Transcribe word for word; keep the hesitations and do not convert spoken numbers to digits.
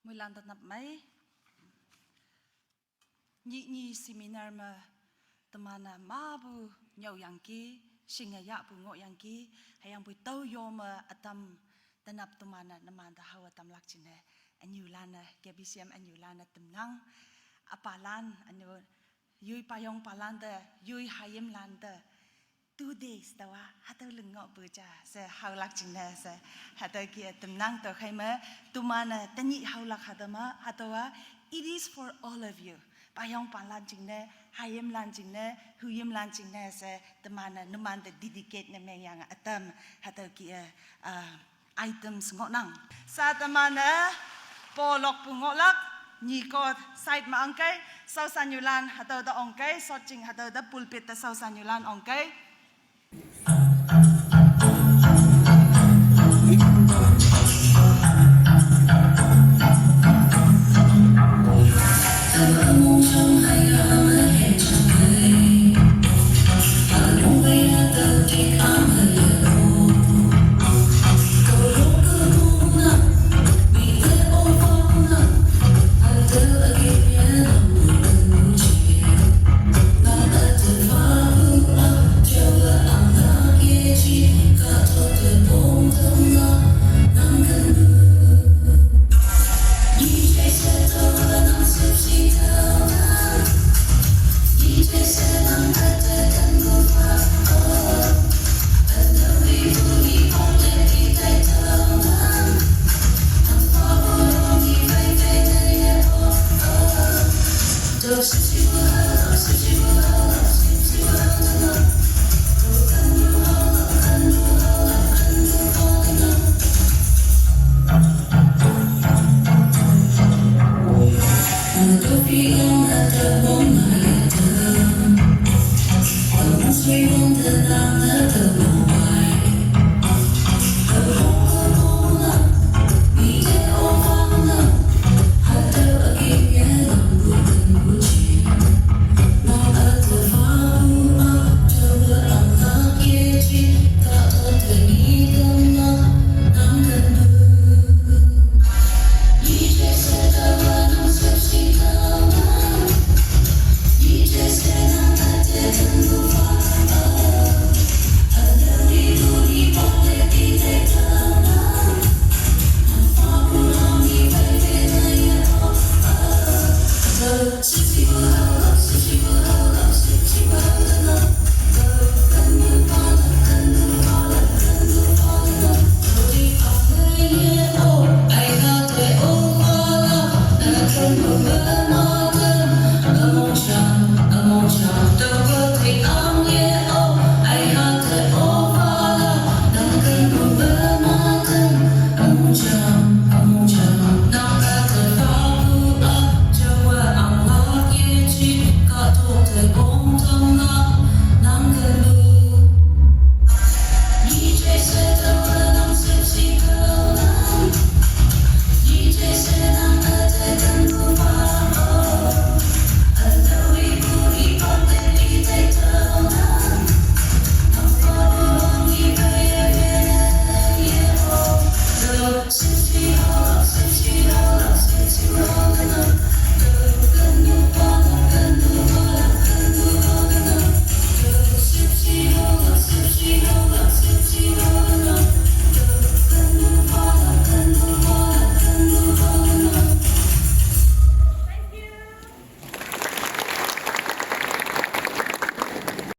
Muilan tanap mai. Nyi nyi seminar me temana mabu nyau yangki, shinga yakbu ngok yangki, hayang bui tau yo me atam tanap temana nemanda hau atam lak jine. Anyu lana, K B C M anyu lana temnang, apalan, anyu yui payong palanda, yui hayim landa. Two days tawa, hatau lengok bu ja, se haulak jingna se, hatau ki temnang tau khai me, tumana tanyi haulak hatama, hatawa, it is for all of you. Payong palan jingna, hayim lan jingna, huyim lan jingna se, temana, numanda dedicate na meng yang atam, hatau ki, uh, items ngok nang. Sa temana, polok pu ngok lak, nyi ko side ma angkai, sau sanyulan, hatau da ongkai, sot jing hatau da pulpit da sau sanyulan ongkai.